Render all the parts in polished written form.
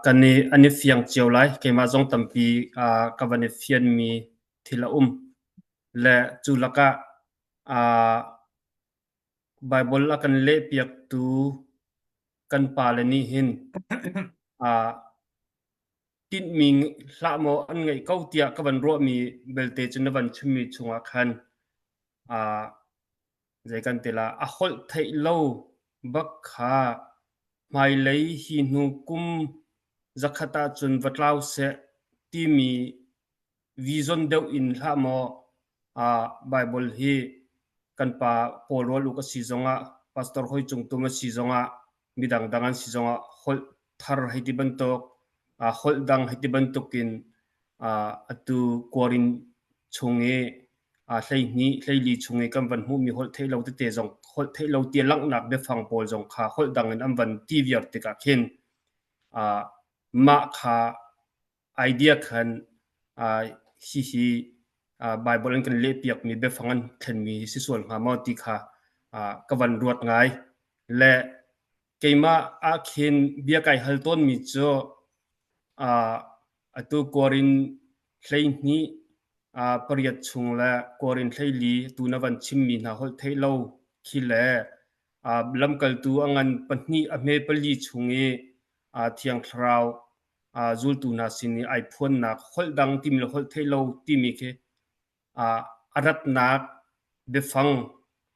Kan i an i fiang cio lai. Keimah zong tampi ka van i fianmi thil a um. Le cu lakah Baibal a kan lehpiaktu kan pale nih hin tinhmi hlah maw an ngeih ko tiah ka van ruahmi belte cu na van chimmi chungah khan zei kan ti la a holh theih lo bak kha hmailei hi hnu kum zakhat ahcun va tlau seh timi vision deuh in hlah maw Bible hi kan pa Paul Rual Uk a si zongah Pastor Hoi Cung Tum a si zongah midang dang an si zongah holh thar hei ti bantuk holh dang hei ti bantuk in atu Korin chung i 12 hleili chung i kan van hmuhmi holh theih lo tete zong holh theih lo ti langhnak biafang pawl zong kha holh dang in an van ti viar tikah khin mah kha idea khan hihi Bible an kan lehpiakmi biafang an thlenmi hi si sual hnga maw ti kha ka van ruat ngai. Le keimah ah khin bia kai hal tawnmi cu atu Korin 12 pariat chung le Korin 14 tu na van chimmi hna holh theih lo khi le lamkaltu a ngan pahnih a hme pali chung i Thiang Thlarau zultu hna sin i ai phuannak holh dang timi le holh theih lo timi khi a ratnak biafang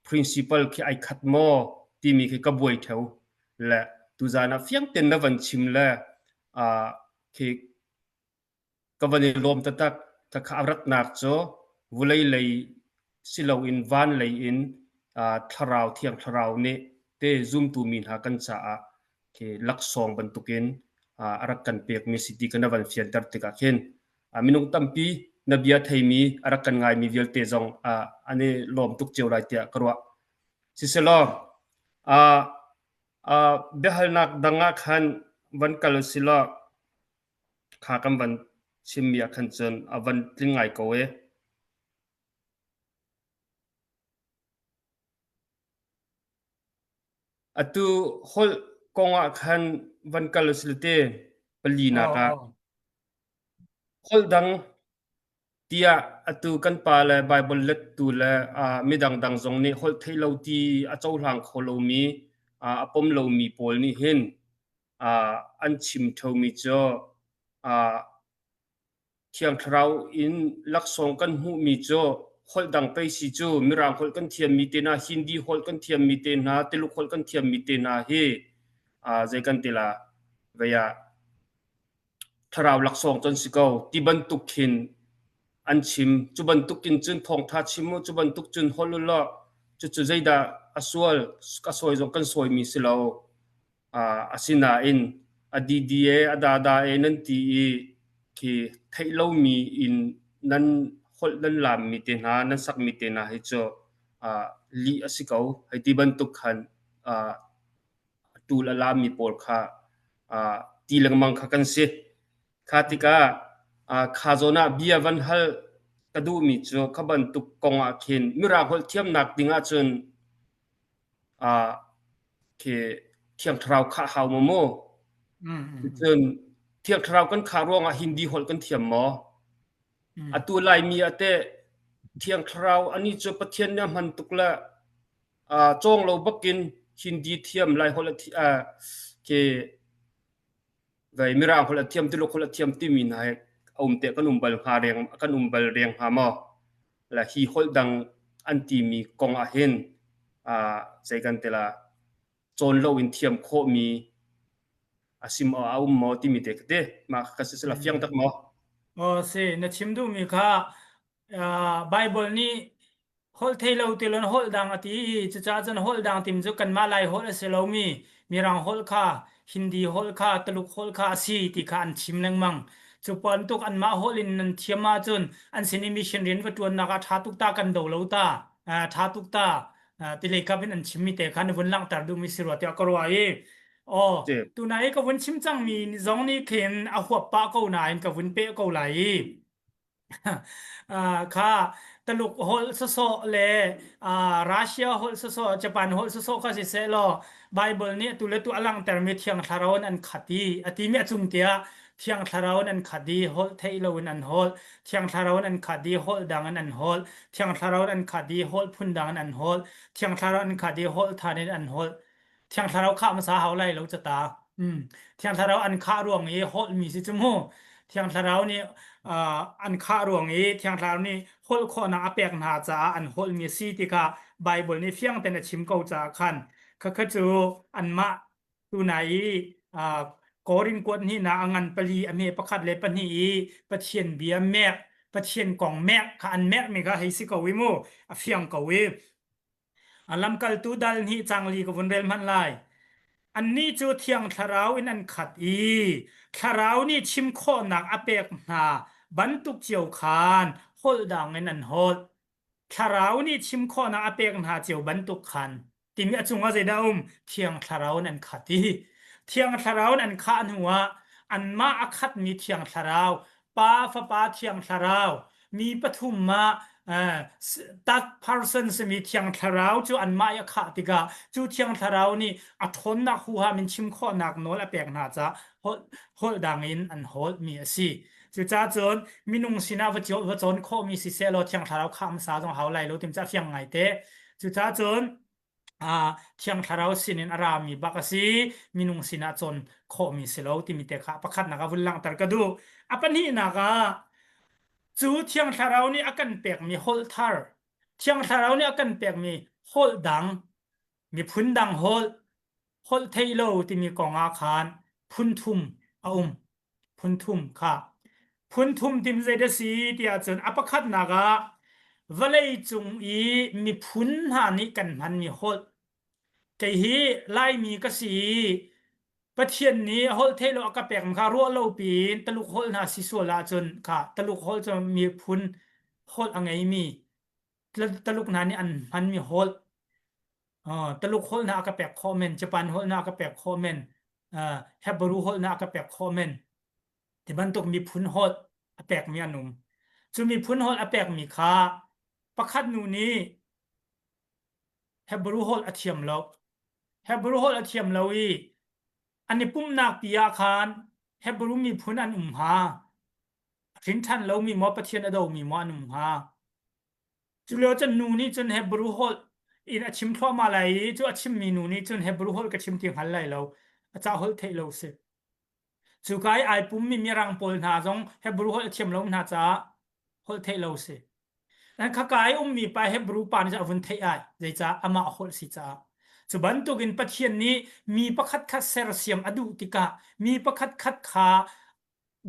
principle khi ai khat maw timi khi ka buai theo le tuzan ah fiang ten na van chim le khi Ka van i lawm taktak. Khakha a ratnak cu vulei lei si loin van lei in thlarau thiang thlarau nih te zumtu mi hna kan caah khi laksawng bantukin a rak kan pekmi si ti ka na van fianter tikah khin minung tampi na bia theimi a rak kan ngaimi vialte zong an i lawm tuk cio lai tiah ka ruah. Siselaw biahalnak dang ah khan van kal silaw Kha kan van chimmi ah khan cun a van tling ngai ko ee. Atu holh kong ah khan van kal usih te palinak ah holh dang tiah atu kan pa le Baibal lettu le midang dang zong nih holh theih lo ti a cohlang kho lomi a pom lomi pawl nih hin an chim ṭheomi cu Thiang Thlarau in laksawng kan hmuhmi cu holh dang pei si cu Mirang holh kan thiammi te hna, Hindi holh kan thiammi te hna, Tuluk holh kan thiammi te hna hi zei kan ti la vei ah thlarau laksawng cu an si ko ti bantuk khin an chim. Cu bantuk in cun thawngṭha chim u, cu bantuk cun holh u law cucu zeidah a sual ka sawi zong kan sawimi si lo. Asinain a didi e a dada e nan ti i khi theih lomi in nan holh nan laammi te hna nan sakmi te hna hi cu lih a si ko. Hei ti bantuk khan ṭul a laammi pawl kha ti lengmang kha kan si. Kha tikah kha zawn ah bia van hal ka duhmi cu kha bantuk kong ah khin Mirang holh thiamnak ding ahcun Khi Thiang Thlarau khah hau maw mu? Cun Thiang Thlarau kan khah ruangah Hindi holh kan thiam maw? Atu Laimi ah teh Thiang Thlarau anih cu Pathian nih a hman tuk le cawng lo bakin Hindi thiam Lai holh a khi Vei Mirang holh a thiam, Tuluk holh a thiam timi hna hi a um te kan um bal hnga reng kan um bal reng hnga maw? La hi holh dang an timi kong ah hin zei kan ti la cawn lo in thiam khawhmi a sim a um maw timi te ka ti. Mah ka si sila fiang tak maw? Aw si, na chim duhmi kha Baibal nih holh thei lo ti lon holh dang a ti i cucaah cun holh dang tim cu kanmah Lai holh a si lomi Mirang holh kha Hindi holh kha Tuluk holh kha a si ti kha an chim lengmang. Cu bantuk anmah holh in nan thiam ahcun an sin i mission rian va ṭuannak ah ṭha tuk ta kan do lo ta ṭha tuk ta ti lei kap in an chimmi te kha na vun langhter duhmi si rua tiah ka ruah i aw tunai i ka vun chim cangmi zong nih khin a huap pah ko nain ka vun peh ko lai i Kha. Taluk holh sawsawh le uh, Russia holh sawsawh, Japan holh sawsawh kha siseh law Bible nih atu le tu a langhtermi Thiang Thlarau in an khat i a timi a cung tiah Thiang Thlarau in an khat i holh theih loin an holh, Thiang Thlarau in an khat i holh dang in an holh, Thiang Thlarau in an khat i holh phun dang in an holh, Thiang Thlarau in an khat i holh than in an holh. Thiang Thlarau khah hmasa hau lai lo cata. Mm. Thiang Thlarau an khah ruang i holh mi si cu mu. Thiang Thlarau nih uh, an khah ruang i Thiang Thlarau nih holh khawhnak a pek hna caah an holh mi si ti kha Bible nih fiang ten a chim ko caah khan khakha cu anmah tunai i uh, Korin kuat hnihnak a ngan pali a hme pakhat le pahnih i Pathian bia mek Pathian kong mek kha an mek mi kha hei si ko i mu a fiang ko i A lamkaltu dal hnih cangli ka vun rel hmanh lai. Annih cu Thiang Thlarau in an khat i Thlarau nih chim khawhnak a pek hna bantuk cio khan holh dang in an holh. Thlarau nih chim khawhnak a pek hna cio bantuk khan timi a cungah zeidah a um? Thiang Thlarau in an khat i Thiang Thlarau in an khah hnuah anmah a khatmi Thiang Thlarau Pa, Fapa, Thiang Thlarau, mi pathum ah third person simi Thiang Thlarau cu anmah i a khah tikah cu Thiang Thlarau nih a ṭhawnnak huham in chim khawhnak nawl a pek hna caah holh, holh dang in an holhmi a si. Cucaah cun minung sinah va, va cawn khawhmi siseh law Thiang Thlarau khah hmasa zong hau lai lo tim cu a fiang ngaite. Cucaah cun Thiang Thlarau sinin a rami bak a si minung sinah cawn khawhmi si lo timi te kha pakhatnak ah vun langhter ka duh a pahnihnak ah cu Thiang Thlarau nih a kan pekmi holh thar Thiang Thlarau nih a kan pekmi holh dang miphun dang holh holh theih lo timi kong ah khan phun thum a um phun thum kha phun thum tim zei dah si tiah cun a pakhatnak ah vawlei cung i miphun hna nih kan hmanmi holh kei hi Laimi ka si i Pathian nih holh theih lo a ka pek kha ruah lo piin Taluk holh hna si sual ahcun kha Taluk holh cu miphun holh a ngeimi Taluk hna nih an hmanmi holh Taluk holh hna a ka pek khawh men, Japan holh hna a ka pek khawh men, Hebrew holh hna a ka pek khawh men. Ti bantuk miphun holh a pekmi an um. Cu miphun holh a pekmi kha pakhat nu nih Hebrew holh a thiam lo. Hebrew holh a thiam lo i an i pumhnak pi ah khan Hebrew miphun an um hnga. Hrin ṭhan lomi maw Pathian a domi maw an um hnga. Culio cun nu nih cun Hebrew holh in a chim thluahmah lai i cu a chimmi nu nih cun Hebrew holh ka chim ti hngal lai lo. A ca holh theih lo si. Cuka i ai pummi Mirang pawl hna zong Hebrew holh a thiam lo hna caah holh theih lo si. Khaka i ummi pa Hebrew pa nih cun a vun theih ai. Zeicah amah holh si caah. Cu bantukin Pathian nih mi pakhat khat sersiam a duh tikah mi pakhat khat kha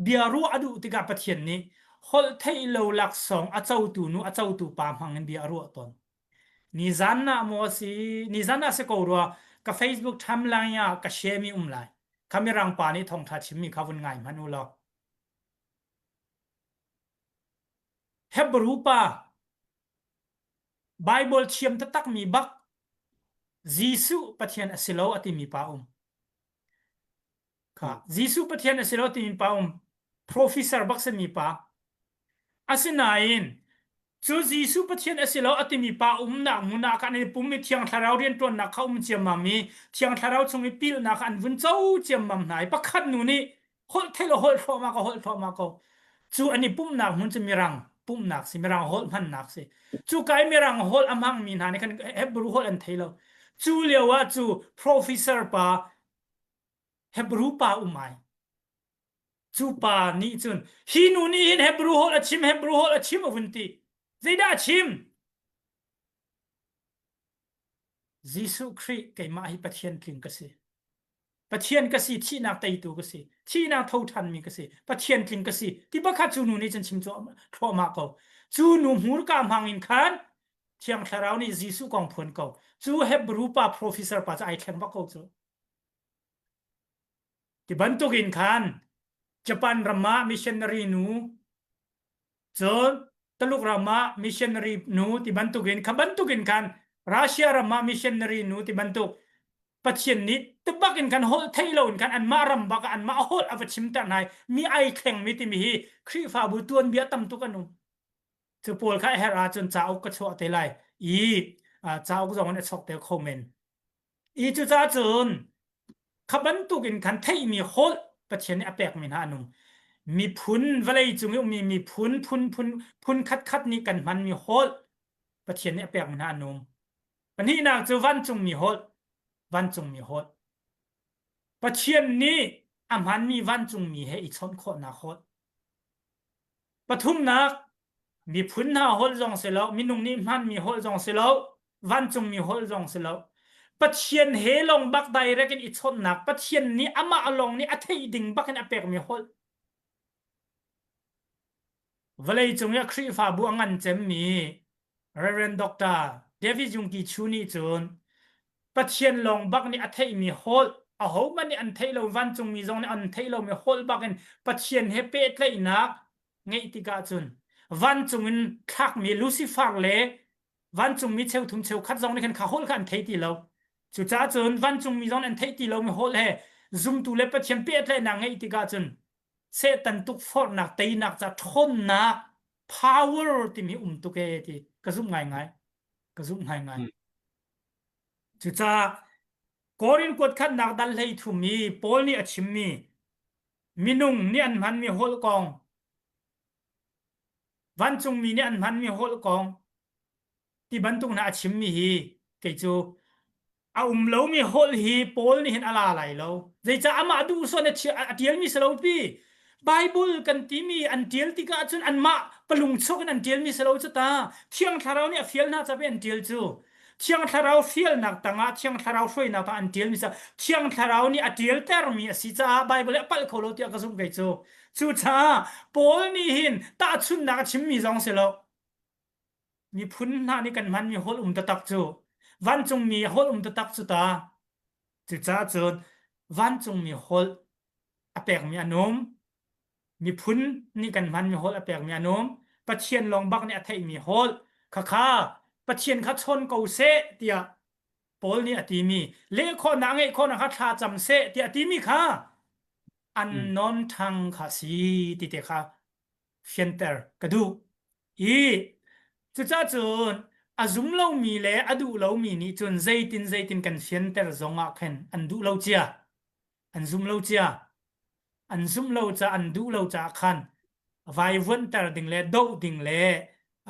bia ruah a duh tikah Pathian nih holh theih lo laksawng a cotu nu a cotu pa hmang in bia a ruah tawn. Nizan ah maw a si nizan ah si ko rua ka Facebook timeline ah ka share mi um lai. Kha mirang pa nih thawngtha chimmi kha vun ngai hmanh u law. Hebrew pa Bible thiam taktakmi bak Jesuh Pathian a si lo a timi pa um. Kha Jesuh Pathian a si lo timi pa um professor bak simi pa. Asinain cu Jesuh Pathian a si lo a timi pa umnak hmun ah khan an i pum i Thiang Thlarau rianṭuannak kha um ciammam i Thiang Thlarau chung i pilnak kha an vun co ciammam hna i pakhat nu nih holh thei lo holh thluahmah ko holh thluahmah ko cu an i pumhnak hmun cu mirang pumhnak si mirang holh hmannak si cu kai mirang holh a hmangmi hna nih khan Hebrew holh an thei lo cu lio ah cu professor pa Hebrew pa um ai. Cu pa nih cun hi nu nih hin Hebrew holh a chim Hebrew holh a chim a vun ti. Zeidah a chim? Jesuh Khrih keimah hi Pathian tling ka si. Pathian ka si, thihnak teitu ka si, thihnak tho ṭhanmi ka si, Pathian tling ka si. Ti pakhat cu nu nih cun chim thluahmah ko. Cu nu hmurka hmang in khan Thiang Thlarau nih Jesuh kong phuan ko. Cu Hebrew pa professor pa cu ai thleng bak ko cu. Ti bantuk in khan Japan ram ah missionary nu cun Taluk ram ah missionary nu ti bantuk in kha bantuk in khan Russia ram ah missionary nu ti bantuk Pathian nih tubak in khan holh thei lo in khan anmah ram bak ah anmah holh a va chimter hna i mi ai thlengmi timi hi Khrihfabu tuanbia tam tuk an um. Cu pawl kha a herh ahcun cauk ka chuah te lai i cauk zong in a chuak te kho men. I cucaah cun kha bantuk in khan theihmi holh Pathian nih a pekmi hna an um. Miphun vawlei cung i ummi miphun phun phun phun khat khat nih kan hmanmi holh Pathian nih a pekmi hna an um. Pahnihnak cu vancungmi holh, vancungmi holh. Pathian nih a hmanmi vancungmi he i chawnh khawhnak holh. Pathumnak, miphun hna holh zong si lo, minung nih hmanmi holh zong si lo, vancungmi holh zong si lo. Pathian he lawng bak direct in i chawnhnak, Pathian nih amah lawng nih a theih ding bak in a pekmi holh. Vawlei cung i a Khrihfabu a ngan cemmi Reverend Dr. David Yungki Chu nih cun Pathian lawng bak nih a theihmi holh, ahohmanh nih an theih lo, vancungmi zong nih an theih lomi holh bak in Pathian he pehtlaihnak ngeih tikah cun vancung in thlakmi Lucifer le vancungmi cheuthum cheukhat zong nih khan kha holh kha an thei ti lo. Cucaah cun vancungmi zong nih an theih ti lomi holh he zumtu le Pathian pehtlaihnak ngeih tikah cun Satan tukforhnak teinak ca ṭhawnnak power timi um tuk ee ti ka zumh ngaingai. Ka zumh ngaingai. Mm. Cucaah Korin kuat khatnak dal 13 i Paul nih a chimmi minung nih an hmanmi holh kong vancungmi nih an hmanmi holh kong ti bantuk hna a chimmi hi kei cu a um lomi holh hi Paul nih hin a la lai lo. Zeicah amah duh suan a ṭialmi si lo pi. Bible kan timi an ṭial tikah cun anmah palung chuk in an ṭialmi si lo cu ta. Thiang Thlarau nih a fial hna ca an ṭial cu. Thiang Thlarau fialnak tangah Thiang Thlarau hruainak tangah an ṭialmi si. Thiang Thlarau nih a ṭialtermi a si caah Bible hi a palh kho lo tiah ka zumh kei cu. Cucaah Paul nih hin tahchunhnak a chimmi zong si lo. Miphun hna nih kan hmanmi holh um taktak cu vancungmi holh um taktak cu ta. Cucaah cun vancungmi holh a pekmi an um. Miphun nih kan hmanmi holh a pekmi an um. Pathian lawng bak nih a theihmi holh khakha Pathian kha chawn ko seh tiah Paul nih a timi leh khawhnak ngeih khawhnak kha thla cam seh tiah a timi kha an Mm. non ṭhang kha si ti te kha fianter ka duh. I cucaah cun a zum lomi le a duh lomi nih cun zeitin zeitin kan fianter zong ah khin an duh lo cia. An zum lo cia. An zumh lo ca an duh lo caah khan vaivuanhter ding le doh ding le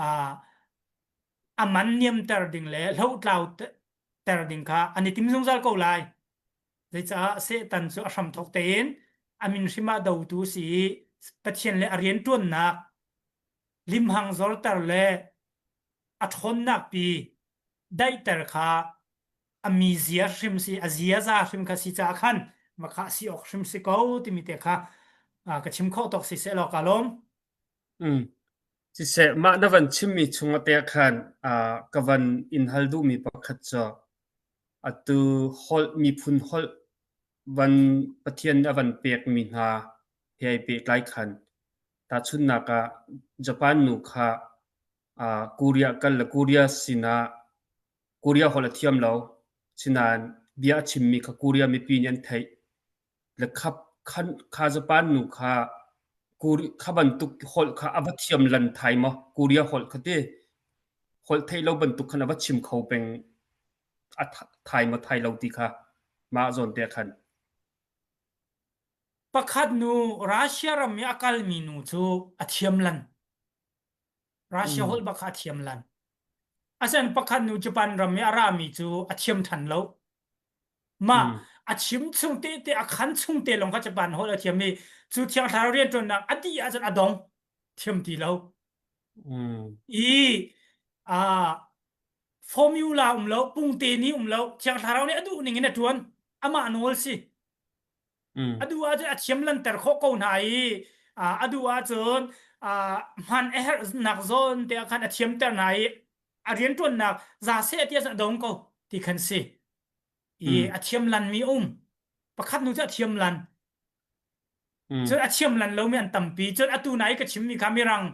uh, a man niamter ding le hlohtlau ter ding kha an i tim zungzal ko lai. Zeicah Satan cu a hramthawk tein a min hrim ah dotu si i Pathian le a rianṭuannak limhang zorter le a ṭhawnnak pi daihter kha a mizia hrim si a ziaza hrim kha si caah khan makha si awk hrim si ko timi te kha ka chim khawh tawk si seh law ka lawm. Mm. Siseh, mah na van chimmi chung te khan ka van in hal duhmi pakhat cu atu holh miphun holh van Pathian a van pekmi hna he ai pehtlai khan tahchunhnak ah Japan nu kha Korea kal le Korea sinah Korea holh a thiam lo sinain bia a chimmi kha Korea mipi nih an theih le kha kha Japan nu kha kha bantuk holh kha a va thiam lan thai maw Korea holh kha ti holh theih lo bantuk khan a va chim kho peng a thai maw thai lo ti kha mah zawn te khan Pakhat nu Russia ram i a kalmi nu cu a thiam lan. Russia Mm. holh bak kha a thiam lan. Asen pakhat nu Japan ram i a rami cu a thiam than lo. Mah Mm. a chim chung te te a khan chung te lawng kha Japan holh a thiam i cu thiang thlarau rianṭuannak a dih ahcun a dong thiam ti lo. Mm. I a formula um lo, pungte ni um lo, thiang thlarau nih a duh ning in a ṭuan. Amah nawl si. Mm. A duh ahcun a thiam lanter khawh ko hna i a duh ahcun hman a herhnak zawn te ah khan a thiamter hna i a rianṭuannak za seh ti ahcun a dong ko ti khan si. I Mm. a thiam lanmi um. Pakhat nu cu a thiam lan. Mm. Cun a thiam lan lomi an tampi. Cun atu na i ka chimmi kha mirang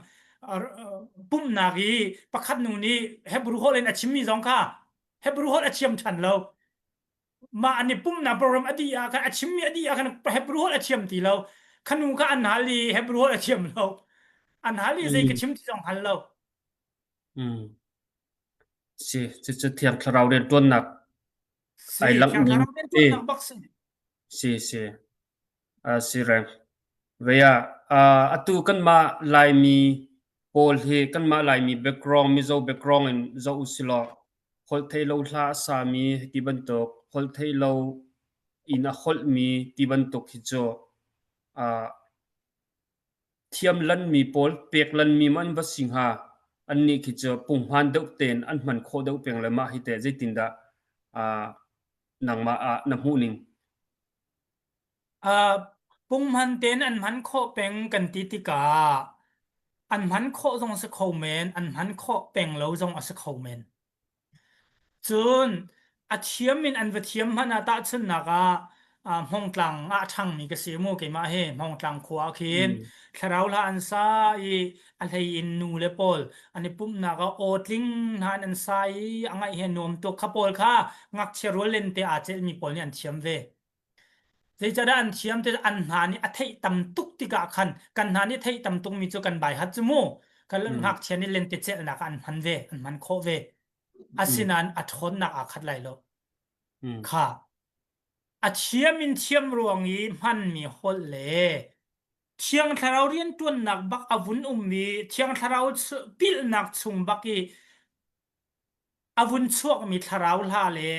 pumhnak i pakhat nu nih Hebrew holh in a chimmi zong kha Hebrew holh a thiam ṭhan lo. Mah an i pumhnak program a dih ah khan a chimmi a dih ah khan Hebrew holh a thiam ti lo. Khanu kha an hal i Hebrew holh a thiam lo. An hal i zei ka Mm. chim ti zong hal lo. Mm. Si, cucu Thiang Thlarau rianṭuannak Si, ai langh Thiang ning Thlarau rianṭuannak bak si. Si, si. Uh, si reng. Vei ah, uh, atu kanmah Laimi pawl hi kanmah Laimi background, Mizo background in zoh usilaw holh thei lo hla a sami ti bantuk, holh thei lo in a holhmi ti bantuk hi cu uh, Thiam lanmi pawl pek lanmi maw an va si hnga? Annih khi cu punghman deuh tein an hman khawh deuh peng le mah hi teh zeitindah uh, nangmah ah na hmuh ning? Uh, punghman tein an hman khawh peng kan ti tikah an hman khawh zong a si kho men, an hman khawh peng lo zong a si kho men. Cun a thiam in an va thiam hmanh ah tahchunhnak ah ah Hmongtlang ah a ṭhangmi ka si mu keimah hi Hmongtlang khua ah khin Mm. thlarau hla an sa i a hlei in nu le pawl an i pumhnak ah aw tling hna in an sa i a ngaih he nuam tuk kha pawl kha ngakchia rual lente aa celhmi pawl nih an thiam ve. Zeicahdah an thiam ti an hna nih a theih tam tuk tikah khan kan hna nih theih tam tukmi cu kan baihat cu mu. Kan Mm. ngakchia nih lentecelhnak ah an hman ve, an hman khawh ve. Mm. Asinain a ṭhawnnak aa khat lai lo. Mm. Kha a thiam in thiam ruang i hmanmi holh le Thiang Thlarau rianṭuannak bak a vun um i Thiang Thlarau pilhnak chung bak i a vun chuakmi thlarau hla le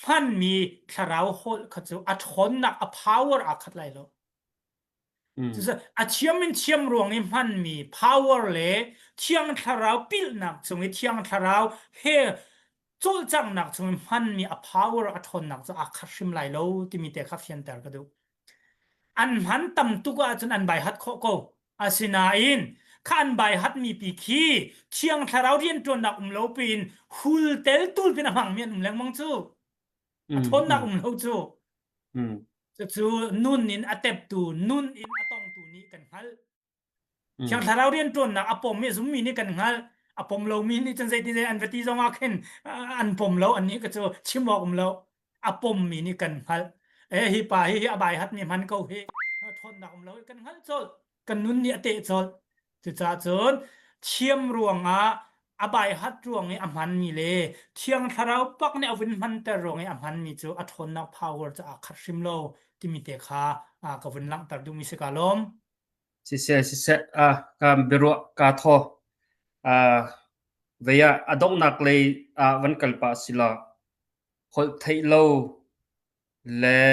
hmanmi thlarau holh kha cu a ṭhawnnak a power aa khat lai lo. Mm. Cucu a thiam in thiam ruang i hmanmi power le Thiang Thlarau pilhnak chung i Thiang Thlarau he cawlcanghnak chung i hmanmi a power a ṭhawnnak cu aa khat hrim lai lo timi te kha fianter ka duh. An hman tam tuk ahcun an baihat khawh ko. Asinain kha an baihatmi pi khi Thiang Thlarau rianṭuannak um lo piin hul tel tul pin a hmangmi an um lengmang cu. A Mm. ṭhawnnak Mm. um lo cu. Mm. Cucu nun in a teptu, nun in a tongtu nih kan hngalh. Mm. Thiang Thlarau rianṭuannak a pom i zummi nih kan hngalh. A pom lomi nih cun zeitin an va ti zong ah khin an pom lo annih ka cu chim awk um lo. A pommi nih kan hngalh. E hi pa hi hi a bai hat mi hman ko hi. Ṭhawnnak um lo kan hngalh colh. Kan nun nih a teh colh. Cucaah cun thiam ruangah a bai hat ruang i a hmanmi le Thiang Thlarau pak nih a vun hmanter ruang i a hmanmi cu a ṭhawnnak power cu aa khat hrim lo timi te kha ka vun langhter duhmi si ka lawm. Siseh, siseh, ah, ka biaruah kaa thaw. Ah, vei ah a donghnak lei ah van kal pah sila holh theih lo le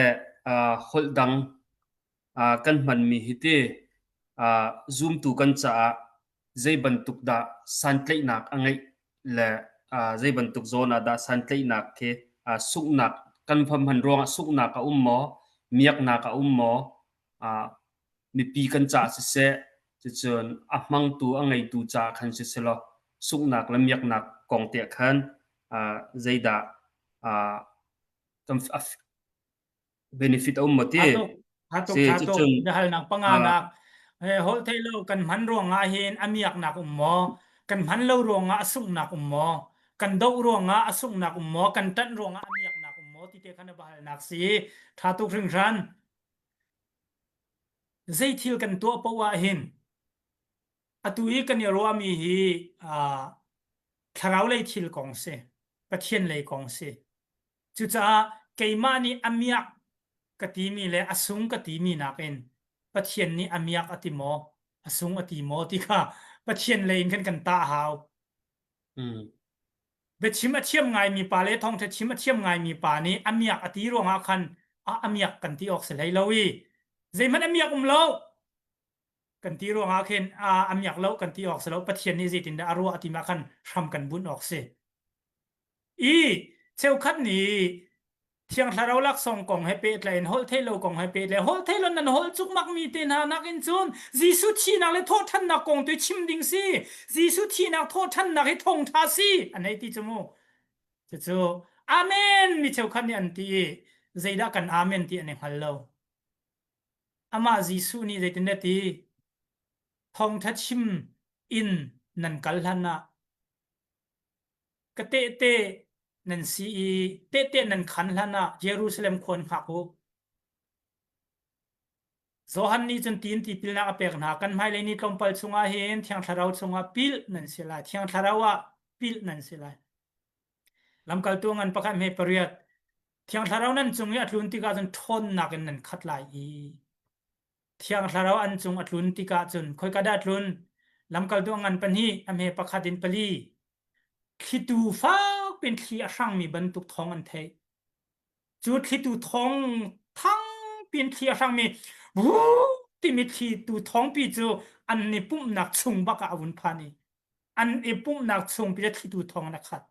ah, holh dang ah, kan hmanmi hi ti ah, zumtu kan caah zei bantuk dah santlaihnak a ngeih le ah, zei bantuk zawn ah dah santlaihnak khi ah, sunghnak kan hman ruangah sunghnak a um maw, miaknak a um maw, ah, mipi kan caah siseh, cucun a hmangtu a ngeitu caah khan siselaw sunghnak le miaknak kong tiah khan uh, zeidah uh, kan benefit a um maw ti? Tha tuk, tha tuk, Si, tha tuk. cucun Biahalnak panganak he holh thei lo kan hman ruangah hin a miaknak um maw? Kan hman lo ruangah a sunghnak um maw? Kan doh ruangah a sunghnak um maw? Kan ṭanh ruangah a miaknak um maw? Ti te khan a biahalnak si. Tha tuk hringhran. Zei thil kan tuah paoh ah hin atu i kan i ruahmi hi uh, thlarau lei thil kong si, Pathian lei kong si. Cucaah keimah nih a miak ka timi le a sung ka timi nakin Pathian nih a miak a ti maw, a sung a ti maw ti kha Pathian lei in khan kan tah hau. Mm. Biachim a thiam ngaimi pa le thawngṭha chim a thiam ngaimi pa nih a miak a ti ruangah khan a, a miak kan ti awk si hlei lo i zeihmanh a miak um lo kan ti ruangah khin a, a miak lo kan ti awk si lo Pathian nih zeitindah a ruah ti mah khan hram kan bunh awk si. I cheukhat nih Thiang Thlarau laksawng kong he pehtlai in holh theih lo kong he pehtlai holh theih lo nan holh cukmak mi te hna nakin cun Jesuh thihnak le thawhṭhannak kong tu chim ding si Jesuh thihnak thawhṭhannak hi thawngṭha si an hei ti cu mu cucu amen mi cheukhat nih an ti i zeidah kan amen ti an i hngal lo amah Jesuh nih zeitin dah ti thawngṭha chim in nan kal hlan ah Ka tehte nan si i tehte nan khan hlan ah Jerusalem khua in hngak u. Johan nih cun tiin tipilnak a pek hna. Kan hmailei ni tlawmpal chungah hin Thiang Thlarau chungah pilh nan si lai. Thiang Thlarau ah pilh nan si lai. Lamkaltu ngan pakhat hme pariat. Thiang Thlarau nan cung i a tlun tikah cun ṭhawnnak in nan khat lai i Thiang Thlarau an cung a tlun tikah cun khoika dah a tlun? Lamkaltu a ngan pahnih, a hme pakhat in pali. Thlitu fak piin thli a hrangmi bantuk thawng an theih. Cu thlitu thawng thang piin thli a hrangmi vuu timi thlitu thawngpi cu an i pumhnak chung bak ah a vun phan i an i pumhnak chung pi le thlitu thawng in a khat.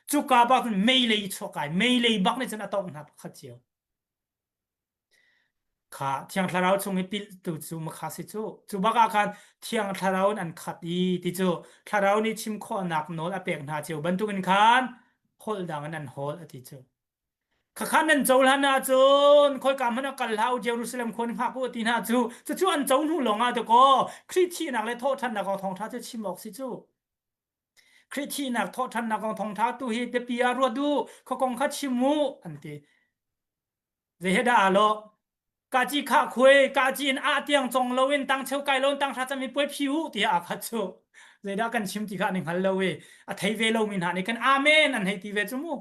Cuka bak cun meilei chuak ai, meilei bak nih cun a tawngh hna pakhat cio. Kha Thiang Thlarau chung i pilhtu cu makha si cu. Cu bak ah khan Thiang Thlarau in an khat i ti cu Thlarau nih chim khawhnak nawl a pek hna cio bantukin khan holh dang in an hawl a ti cu. Khakha nan cohlan ahcun khawika hmanh ah kal hlah u Jerusalem khua in hngak u a ti hna cu. Cucu an co hnu lawng ah dakaw Khrih thihnak le thawhṭhannak kong thawngṭha cu chim awk si cu. Khrih thihnak thawhṭhannak kong thawngṭha tu hi biapi ah ruat u, khua kong kha chim u an ti. Zei he dah aa lawh? Kaci khah khuai, kaci in ah tiang cong loin tang cheu kai loin tang hra cam i puai phi u tiah aa khat cu. Zeidah kan chim ti kha an i hngal lo i a thei ve lomi hna nih khan amen an hei ti ve cu mu.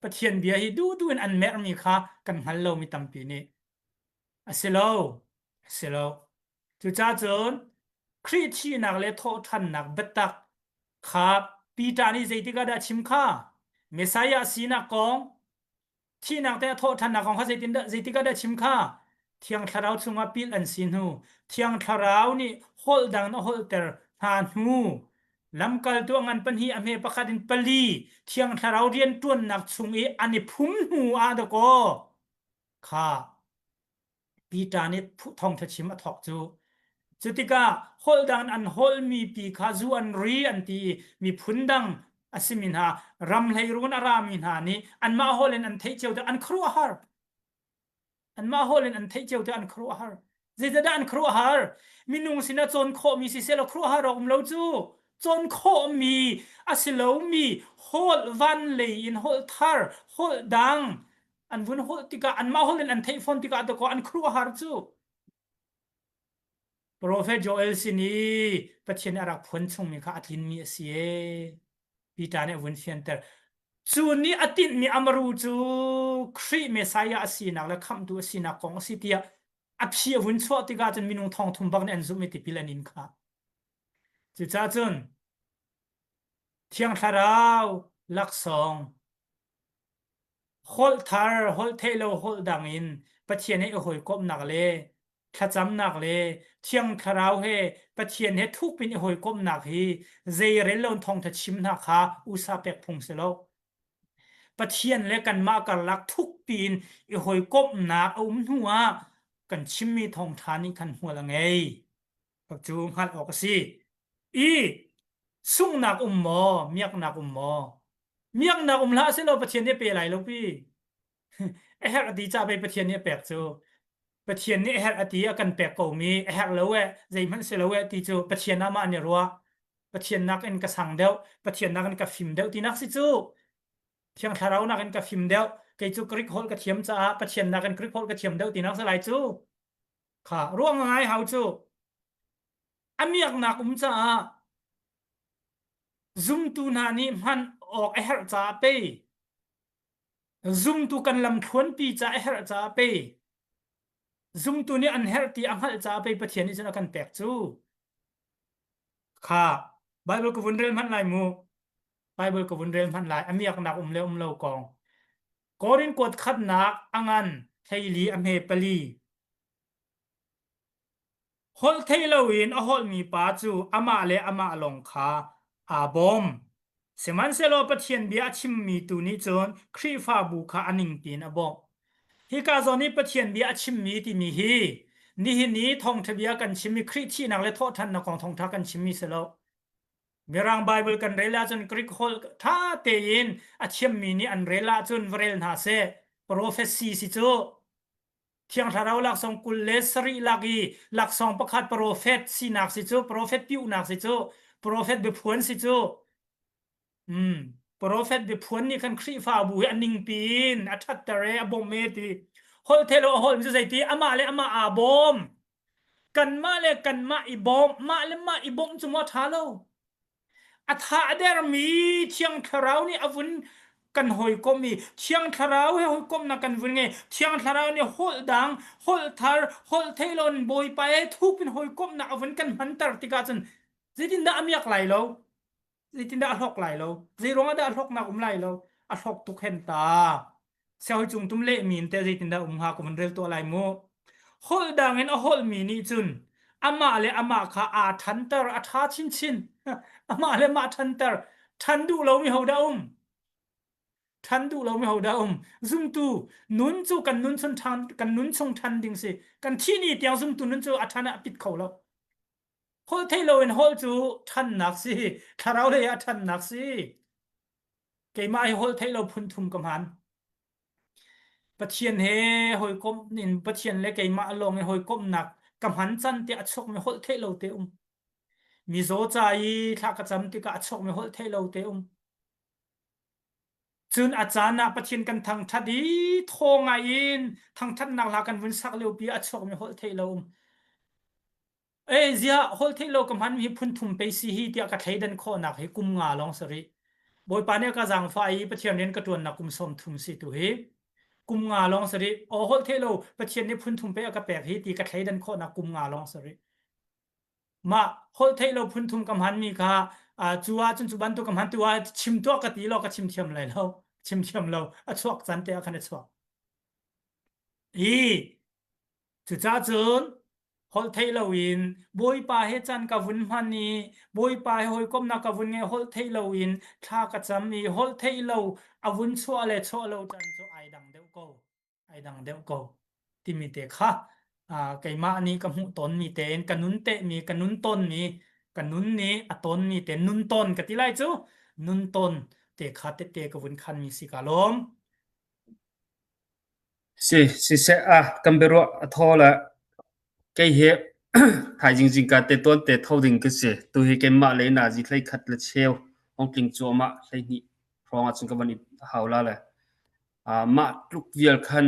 Pathian bia hi duh duh in an merhmi kha kan hngal lomi tampi nih. A si lo, a si lo. Cucaah cun Khrih thihnak le thawhṭhannak biatak kha Peter nih zeitik ah dah a chim kha? Messiah sinak kong Thihnak te a thawhṭhannak kong kha zeitindah zeitik ah dah chim kha? Thiang Thlarau chungah pilh an si hnu, Thiang Thlarau nih holh dang a holhter hna hnu, lamkaltu a ngan pahnih a hme pakhat in pali Thiang Thlarau rianṭuannak chung i an i phum hnu ah dakaw kha Peter nih thawngṭha chim a thawk cu. Cu tikah holh dang an holhmi pi kha zu an ri an ti i miphun dang a simi hna ram hleirun a rami hna nih anmah holh in an theih cio tikah an khuaruahhar. Anmah holh in an theih cio tikah an khuaruahhar. Zeicahdah an khuaruahhar? Minung sinah cawn khawhmi siseh law khuaruahhar awk um lo cu. Cawn khawhmi a si lomi holh van lei in holh thar, holh dang an vun holh tikah anmah holh in an theih fawn tikah dakaw an khuaruahhar cu Prophet Joel sin i Pathian a rak phuan chungmi kha a tlinmi a si e Peter nih a vun fianter cu nih a tinhmi amaru cu Khrih Messiah a sinak le khamhtu a sinak kong a si tiah a phi a vun chuah tikah cun minung thong thum bak nih an zumh i tipil an in kha cucaah cun Thiang Thlarau laksawng Holh thar, holh theih lo holh dang in Pathian he i hawikomhnak le thlacamnak le Thiang Thlarau he Pathian he thukpin i hawikomhnak hi zeirel lo in thawngtha chim hna kha usa pek phung si lo. Pathian le kanmah karlak thukpi in i hawikomhnak a um hnu ah kan chimmi thawngtha nih khan hmual a ngei. Cu hngalh awk a si. I sunghnak um maw, miaknak um maw? Miaknak um hlah selaw Pathian nih a pe lai lo pi. A herh a ti ca pei Pathian nih a pek cu. Pathian nih a herh a ti a kan pek ko mi a herh lo eh zeihmanh si lo eh ti cu Pathian ah mah an i ruah. Pathian nakin ka sang deuh, Pathian nakin ka fim deuh tinak si cu. Thiang Thlarau nakin ka fim deuh. Kei cu Greek holh ka thiam caah Pathian nakin Greek holh ka thiam deuh tinak si lai cu. Kha ruang ngai hau cu. A miaknak um caah Zumtu hna nih hman awk a herh caah pei zumtu kan lamthluanpi ca a herh caah pei zumtu nih an herh ti a hngalh caah pei Pathian nih cun a kan pek cu. Kha Bible ka vun rel hmanh lai mu. Bible ka vun rel hmanh lai. A miaknak um le um lo kong. Korin kuat khatnak a ngan 14 a hme pali. Holh thei loin a holhmi pa cu amah le amah lawng kha aa bawm. Sihmanhsehlaw Pathian bia a chimmi tu nih cun Khrihfabu kha a ningpi in a bawmh. Hika zawn i Pathian bia a chimmi timi hi nihin i thawngṭha bia kan chimmi Khrih thihnak le thawhṭhannak kong thawngṭha kan chimmi si lo. Mirang Baibal kan rel ahcun Greek holh ṭha tein a thiammi nih an rel ahcun va rel hna seh. Prophecy si cu. Thiang Thlarau laksawng 27 lak i laksawng pakhat profet sinak si cu profet piuhnak si cu profet biaphuan si cu mm profet biaphuan nih khan Khrihfabu hi a ningpi in a ṭhatter e a bawmh e ti. Holh theih lo a holh mi cu zeiti amah le amah aa bawm. Kanmah le kanmah i bawm, mah le mah i bawmh cu maw ṭha lo. A tha a dermi Thiang Thlarau nih a vun kan hawikomh i Thiang Thlarau he hawikomhnak kan vun ngei. Thiang Thlarau nih holh dang, holh thar, holh theih loin Bawipa he thuk in hawikomhnak a vun kan hmanter tikah cun zeitindah a miak lai lo? Zeitindah a hlawk lai lo? Zei ruangah dah a hlawknak um lai lo? A hlawk tuk hen ta. Siahawi cung tum lehmi in teh zeitindah um hnga ka vun rel tuah lai mu. Holh dang in a holhmi nih cun amah le amah kha aa ṭhanter, a ṭha chinchin. Amah le amah ṭhanter. Ṭhan duh lomi hodah um? Ṭhan duh lomi hodah um? Zumtu nun cu kan nun chung ṭhan, kan nun chung ṭhan ding si. Kan thih ni tiang zumtu nun cu a ṭhan ah a pit kho lo. Holh theih loin holh cu ṭhannak si. Thlarau lei ah ṭhannak si. Keimah hi holh theih lo phun thum ka hman. Pathian he hawikomh in Pathian le keimah lawng i hawikomhnak ka hman can tiah a chuakmi holh theih lo te um. Mizaw ca i thla ka cam tikah a chuakmi holh theih lo te um. Cun a caan ah Pathian kan thangṭhat i thaw ngai in thangṭhatnak hla kan vun sak liopi ah a chuakmi holh theih lo um. Ei ziah holh theih lo ka hman hi phun thum pei si hi tiah ka thleidan khawhnak hi kum nga lawng si rih. Bawipa nih a ka zaangfah i Pathian rian ka ṭuannak kum 30 si tu hi. Kum nga lawng si rih. Aw holh theih lo Pathian nih phun thum pei a ka pek hi ti ka thleidan khawhnak kum nga lawng si rih. Mah holh theih lo phun thum ka hmanmi kha cu ahcun cu bantuk ka hman tu ah chim tuah ka ti law ka chim thiam lai lo. Chim thiam lo. A chuak can te ah khan a chuak. Hi Cucaah cun holh theih loin Bawipa he can ka vun hman i Bawipa he hawikomhnak ka vun ngei holh theih loin thla ka cam i holh theih lo a vun chuah le chuah lo can cu ai dang deuh ko ai dang deuh ko timi te kha keimah nih ka hmuh tawnmi tein ka nun tehmi ka nun tawnmi ka nun nih a tawnmi te nun tawn ka ti lai cu nun tawn te kha tette ka vun khanmi si ka lawm. Si, siseh ah kan biaruah a thaw le kei hi thaizing zingka te tuan te tho ding ka si. Tuhi keimah le nazi 11 le cheu hong tling cuahmah 12 hrawng ahcun ka van i hau la le. Mah tluk vial khan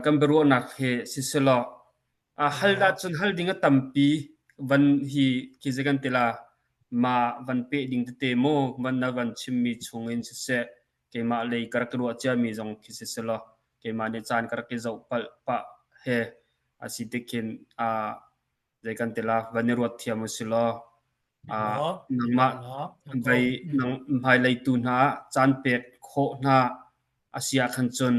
kan biaruahnak hi siselaw hal ahcun hal ding a tampi van hi khi zei kan ti la ma van peh ding tete maw van na van chimmi chungin siseh keimah lei ka rak ruah ciami zong khi si selaw keimah nih caan ka rak i zoh palh pah he a si tikhin zei kan ti la van i ruat thiam u si law nangmah vai nang hmailei tu hna caan pek khawh hna a si ah khan cun.